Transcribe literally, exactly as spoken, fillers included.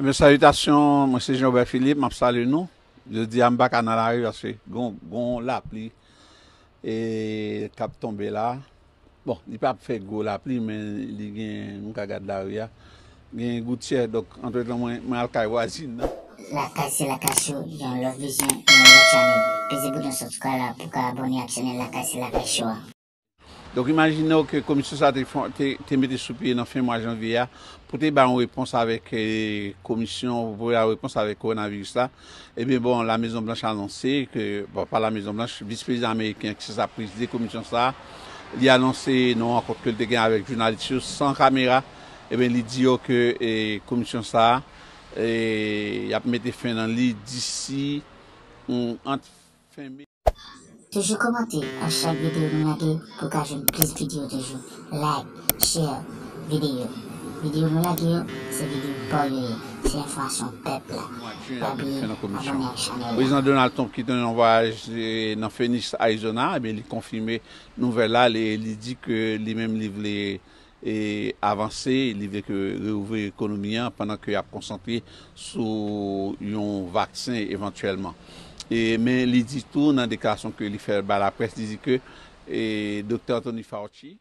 Ebyen, salitasyon, mwen se Jean Robert Philippe, m ap salye nou. Jodi a, m pa ka nan lari paske gon, gon lapli e k ap tonbe la. Bon, li pa fè gwo lapli, men li gen, nou ka gad lari a. Gen goutyè, donk, antretan, mwen, mwen al kay vwazin nan. Lakay se lakay show, yon lòt vizyon, yon lòt chanèl. Peze bouton subscribe la pou w ka abòne ak chanèl Lakay se lakay show a. Donk, imajine w ke komisyon sa te, fon- te, te mete sou pye nan fen mwa janvye a pou te ba yon repons avèk eh, komisyon, pou ba repons avèk kowonaviris la. Ebyen, bon, la Mezon Blanch anonse ke, bon, pa la Mezon Blanch, vis prezidan ameriken ki se sa prezide komisyon sa, li anonse nan yon rankont ke l te gen avèk jounalis yo san kamera. Ebyen, li di yo ke eh, komisyon sa, eh, y ap mete fen nan li disi mm, ant fen me. Toujou kòmante nan chak videyo nou lage pou w ka jwenn plis videyo toujou. Like, share videyo. Videyo nou lage yo, se videyo pa w yo ye. Se enfòmasyon pèp la. Pa bliye abòne ak chanèl la. Prezidan Donald Trump ki te nan yon vwayaj eh, nan Phoenix, Arizona, ebyen, li konfime nouvèl la, li, li di ke li menm li vle e avanse, li vle ke reouvri ekonomi an pandan ke y ap konsantre sou yon vaksen evantyèlman. E, men li di tou nan deklarasyon ke li fè bay laprès, li di ke e, Doktè Anthony Fauci,